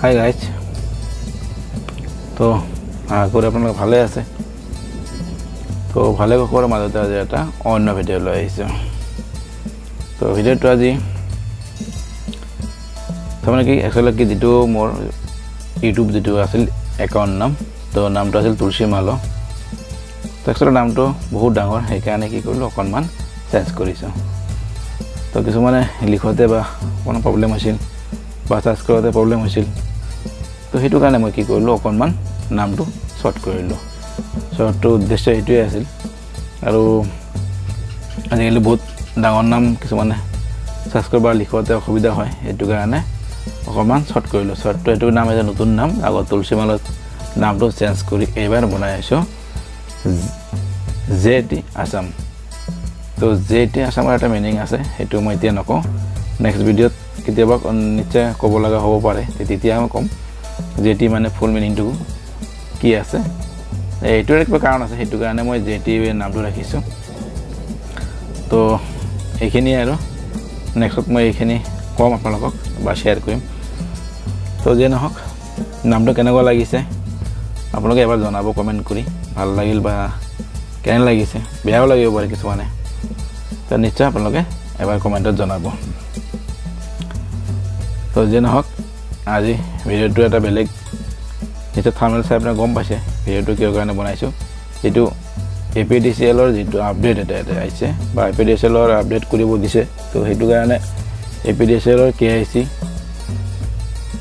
Hi guys, তো আশা কৰোঁ আপোনালোক ভালে আছে। তো ভালে কুশলৰ মাজতে আজি এটা অন্য ভিডিঅ' লৈ আহিছোঁ। তো ভিডিঅ'টো আজি তাৰমানে কি, একচুৱেলি কি, যিটো মোৰ ইউটিউব যিটো আছিল একাউণ্ট নাম, তো নামটো আছিল তুলসী মাল। তো একচুৱেলি নামটো বহুত ডাঙৰ, সেইকাৰণে কি কৰিলোঁ, অকণমান চেঞ্জ কৰিছোঁ। তো কিছুমানে লিখোঁতে বা অকণমান প্ৰব্লেম হৈছিল বা চাৰ্চ কৰোঁতে প্ৰব্লেম হৈছিল, তো সেইটো কাৰণে মই কি কৰিলোঁ, অকণমান নামটো শ্বৰ্ট কৰিলোঁ। শ্বৰ্টটোৰ উদ্দেশ্য এইটোৱে আছিল। আৰু আজিকালি বহুত ডাঙৰ নাম কিছুমানে চাৰ্চ কৰিব লিখোঁতে অসুবিধা হয়, সেইটো কাৰণে অকণমান শ্বৰ্ট কৰিলোঁ। শ্বৰ্টটো এইটো নাম এটা নতুন নাম, আগত তুলসী মালত নামটো চেঞ্জ কৰি এইবাৰ বনাই আছোঁ জে টি আছাম। তো জে টি আছামৰ এটা মিনিং আছে, সেইটো মই এতিয়া নকওঁ, নেক্সট ভিডিঅ'ত কেতিয়াবা নিশ্চয় ক'ব লগা হ'ব পাৰে, তেতিয়া মই ক'ম জে টি মানে ফুল মিনিংটো কি আছে। এইটোৰে কিবা কাৰণ আছে, সেইটো কাৰণে মই জে টি নামটো ৰাখিছোঁ। তো এইখিনিয়ে আৰু নেক্সটত মই এইখিনি ক'ম আপোনালোকক বা শ্বেয়াৰ কৰিম। তো যিয়ে নহওক, নামটো কেনেকুৱা লাগিছে আপোনালোকে এবাৰ জনাব কমেণ্ট কৰি, ভাল লাগিল বা কেনে লাগিছে, বেয়াও লাগিব পাৰে কিছুমানে, তো নিশ্চয় আপোনালোকে এবাৰ কমেণ্টত জনাব। তো যিয়ে নহওক, আজি ভিডিঅ'টো এটা বেলেগ, নিশ্চয় থাম্বনেইল চাই আপোনালোকে গম পাইছে ভিডিঅ'টো কিহৰ কাৰণে বনাইছোঁ। যিটো এ পি ডি চি এলৰ যিটো আপডেট এটা এটা আহিছে বা এ পি ডি চি এলৰ আপডেট কৰিব দিছে, তো সেইটো কাৰণে এ পি ডি চি এলৰ কে I C,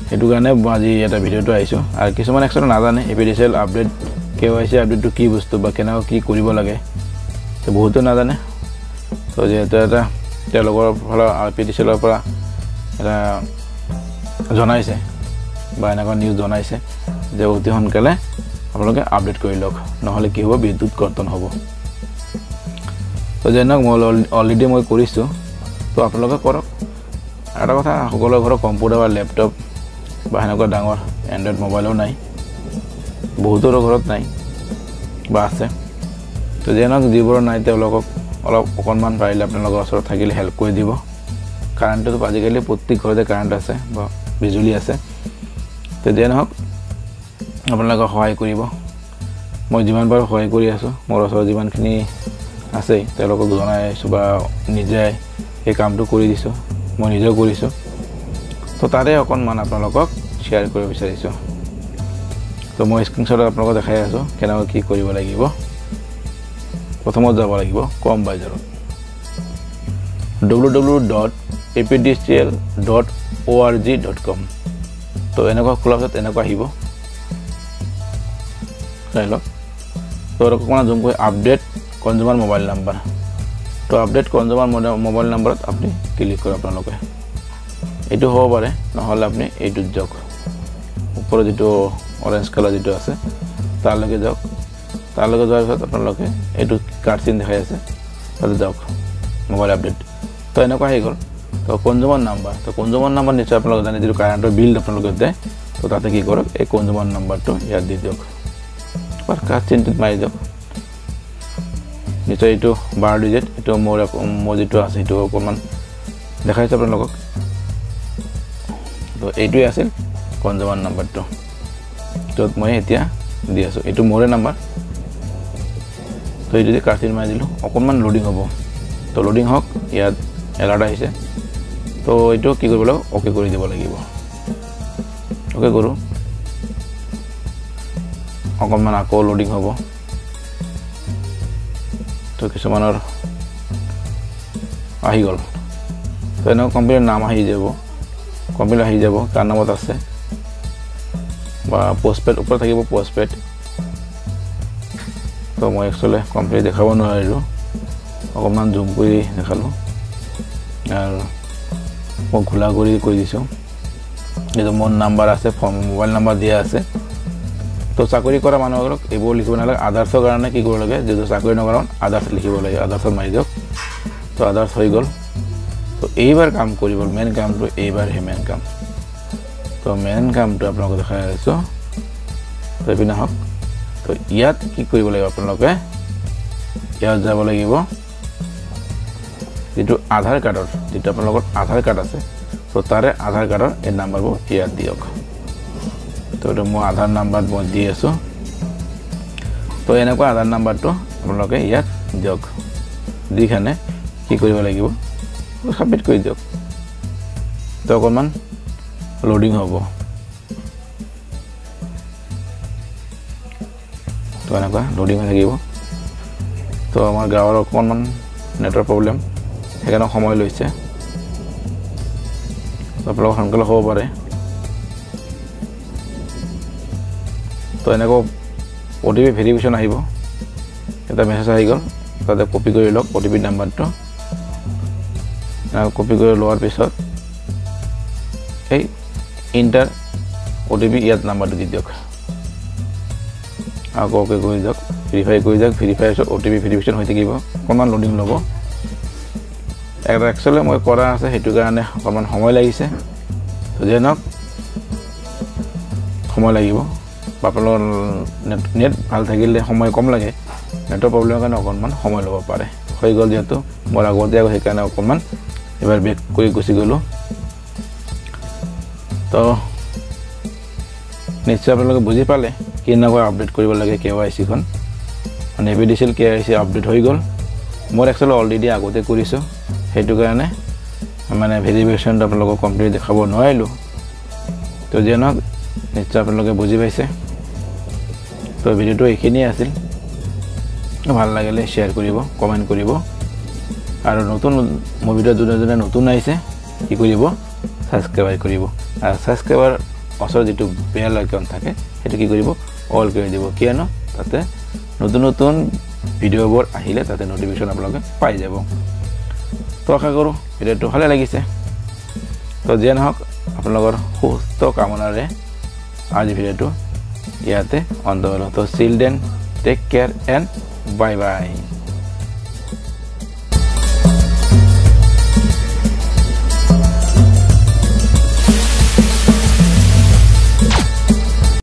সেইটো কাৰণে আজি এটা ভিডিঅ'টো আহিছোঁ। আৰু কিছুমান একচুৱেলি নাজানে A P D C L update, K Y C আপডেটটো কি বস্তু বা কেনেকুৱা কি কৰিব লাগে, তো বহুতো নাজানে। তো যিহেতু এটা তেওঁলোকৰ ফালৰ এ পি ডি চি এলৰ পৰা এটা জনাইছে বা এনেকুৱা নিউজ জনাইছে যে অতি সোনকালে আপোনালোকে আপডেট কৰি লওক, নহ'লে কি হ'ব, বিদ্যুৎ কৰ্তন হ'ব। তো যেনে মই অলৰেডি মই কৰিছোঁ, তো আপোনালোকে কৰক। এটা কথা, সকলোৰে ঘৰত কম্পিউটাৰ বা লেপটপ বা সেনেকুৱা ডাঙৰ এণ্ড্ৰইড মোবাইলো নাই, বহুতৰো ঘৰত নাই বা আছে। তো যেনে যিবোৰৰ নাই তেওঁলোকক অলপ অকণমান পাৰিলে আপোনালোকৰ ওচৰত থাকিলে হেল্প কৰি দিব। কাৰেণ্টটো আজিকালি প্ৰত্যেক ঘৰতে কাৰেণ্ট আছে বা বিজুলী আছে। তো যিয়ে নহওক, আপোনালোকে সহায় কৰিব, মই যিমান পাৰোঁ সহায় কৰি আছোঁ। মোৰ ওচৰত যিমানখিনি আছে তেওঁলোকক জনাই আছোঁ বা নিজে এই কামটো কৰি দিছোঁ, মই নিজেও কৰিছোঁ। তো তাৰে অকণমান আপোনালোকক শ্বেয়াৰ কৰিব বিচাৰিছোঁ। তো মই স্ক্ৰীনশ্বটত আপোনালোকক দেখাই আছোঁ কেনেকৈ কি কৰিব লাগিব। প্ৰথমত যাব লাগিব কম বাজাৰত, www.apdcl.org.com। তো এনেকুৱা খোলাৰ পিছত এনেকুৱা আহিব, চাই লওক। তো অকণমান জুম কৰি আপডেট কনজিউমাৰ মোবাইল নাম্বাৰ, তো আপডেট কনজিউমাৰ মোবাইল নাম্বাৰত আপুনি ক্লিক কৰক। আপোনালোকে এইটো হ'ব পাৰে, নহ'লে আপুনি এইটোত যাওক, ওপৰত যিটো অৰেঞ্জ কালাৰ যিটো আছে তালৈকে যাওক। তালৈকে যোৱাৰ পিছত আপোনালোকে এইটো কাৰ্ড চিন দেখাই আছে, তাতে যাওক, মোবাইল আপডেট। তো এনেকুৱা আহি গ'ল। তো কনজিউমাৰ নাম্বাৰ, তো কনজিউমাৰ নাম্বাৰ নিশ্চয় আপোনালোকে জানে, যিটো কাৰেণ্টৰ বিল আপোনালোকে দিয়ে, তো তাতে কি কৰক, এই কনজিউমাৰ নাম্বাৰটো ইয়াত দি দিয়ক বা কাৰ্ড চিনটোত মাৰি দিয়ক। নিশ্চয় এইটো 12 ডিজিট, এইটো মোৰ যিটো আছে সেইটো অকণমান দেখাইছোঁ আপোনালোকক। তো এইটোৱে আছিল কনজিউমাৰ নাম্বাৰটো, য'ত মই এতিয়া দি আছোঁ, এইটো মোৰে নাম্বাৰ। তো এইটো যে কাৰ্ড চিন মাৰি দিলোঁ, অকণমান লোডিং হ'ব। তো লোডিং হওক, ইয়াত এলাৰ্ট আহিছে। তো এইটো কি কৰিব লাগিব, অ'কে কৰি দিব লাগিব। অ'কে কৰোঁ, অকণমান আকৌ লোডিং হ'ব। তো কিছুমানৰ আহি গ'ল। তো এনেকুৱা কোম্পানীৰ নাম আহি যাব, কোম্পানী আহি যাব, কাৰ নামত আছে বা পষ্টপেড ওপৰত থাকিব পষ্টপেড। তো মই একচুৱেলি কোম্পানী দেখাব নোৱাৰিলোঁ, অকণমান জুম কৰি দেখালোঁ আৰু মই খোলা কৰি কৈ দিছোঁ। যিটো মোৰ নাম্বাৰ আছে, ফোন মোবাইল নাম্বাৰ দিয়া আছে। তো চাকৰি কৰা মানুহক এইবোৰ লিখিব নালাগে। আদাৰ্ছৰ কাৰণে কি কৰিব লাগে, যিটো চাকৰি নকৰা আদাৰ্ছ লিখিব লাগে, আদাৰ্ছত মাৰি দিয়ক। তো আদাৰ্ছ হৈ গ'ল। তো এইবাৰ কাম কৰিব, মেইন কামটো এইবাৰহে মেইন কাম। তো মেইন কামটো আপোনালোকক দেখাই আছোঁ। তো এইপিনে হওক। তো ইয়াত কি কৰিব লাগিব, আপোনালোকে ইয়াত যাব লাগিব, যিটো আধাৰ কাৰ্ডৰ, যিটো আপোনালোকৰ আধাৰ কাৰ্ড আছে, তো তাৰে আধাৰ কাৰ্ডৰ এই নাম্বাৰবোৰ ইয়াত দিয়ক। তো এইটো মোৰ আধাৰ নাম্বাৰ মই দি আছোঁ। তো এনেকুৱা আধাৰ নাম্বাৰটো আপোনালোকে ইয়াত দিয়ক, দি খানে কি কৰিব লাগিব ছাবমিট কৰি দিয়ক। তো অকণমান লোডিং হ'ব। তো এনেকুৱা লোডিং হৈ থাকিব। তো আমাৰ গাঁৱৰ অকণমান নেটৰ প্ৰব্লেম, সেইকাৰণে সময় লৈছে। আপোনালোকৰ সোনকালে হ'ব পাৰে। তো এনেকুৱা অ' টি পি ভেৰিফিকেশ্যন আহিব, এটা মেছেজ আহি গ'ল, তাতে কপি কৰি লওক অ' টি পি নাম্বাৰটো। কপি কৰি লোৱাৰ পিছত এই ইণ্টাৰ অ' টি পি ইয়াত নাম্বাৰটো দি দিয়ক, আকৌ অ'কে কৰি দিয়ক, ভেৰিফাই কৰি দিয়ক। ভেৰিফাই পিছত অ' টি পি ভেৰিফিকেশ্যন হৈ থাকিব, অকণমান লোডিং ল'ব। একচুৱেলি মই কৰা আছে, সেইটো কাৰণে অকণমান সময় লাগিছে। তো যিয়ে নহওক সময় লাগিব, আপোনালোকৰ নেট ভাল থাকিলে সময় কম লাগে, নেটৰ প্ৰব্লেমৰ কাৰণে অকণমান সময় ল'ব পাৰে। হৈ গ'ল যিহেতু মোৰ আগতে, সেইকাৰণে অকণমান এবাৰ বেক কৰি গুচি গ'লোঁ। তো নিশ্চয় আপোনালোকে বুজি পালে কেনেকৈ আপডেট কৰিব লাগে কে ৱাই চিখন। মানে A P D C L K Y C update হৈ গ'ল। মোৰ একচুৱেলি অলৰেডি আগতে কৰিছোঁ, সেইটো কাৰণে মানে ভেৰিফিকেশ্যনটো আপোনালোকক কমপ্লিট দেখাব নোৱাৰিলোঁ। তো যিয়ে নহওক নিশ্চয় আপোনালোকে বুজি পাইছে। তো ভিডিঅ'টো এইখিনিয়ে আছিল। ভাল লাগিলে শ্বেয়াৰ কৰিব, কমেণ্ট কৰিব, আৰু নতুন মোৰ ভিডিঅ' যোনে যোনে নতুন আহিছে কি কৰিব, ছাবস্ক্ৰাইব কৰিব। আৰু ছাবস্ক্ৰাইবাৰ ওচৰত যিটো বেল আইকন থাকে সেইটো কি কৰিব, অল কৰি দিব। কিয়নো তাতে নতুন নতুন ভিডিঅ'বোৰ আহিলে তাতে ন'টিফিকেশ্যন আপোনালোকে পাই যাব। তো আশা কৰোঁ ভিডিঅ'টো ভালে লাগিছে। তো যিয়ে নহওক আপোনালোকৰ সুস্থ কামনাৰে আজি ভিডিঅ'টো ইয়াতে অন্ত পেলাওঁ। তো till then, take care and bye bye.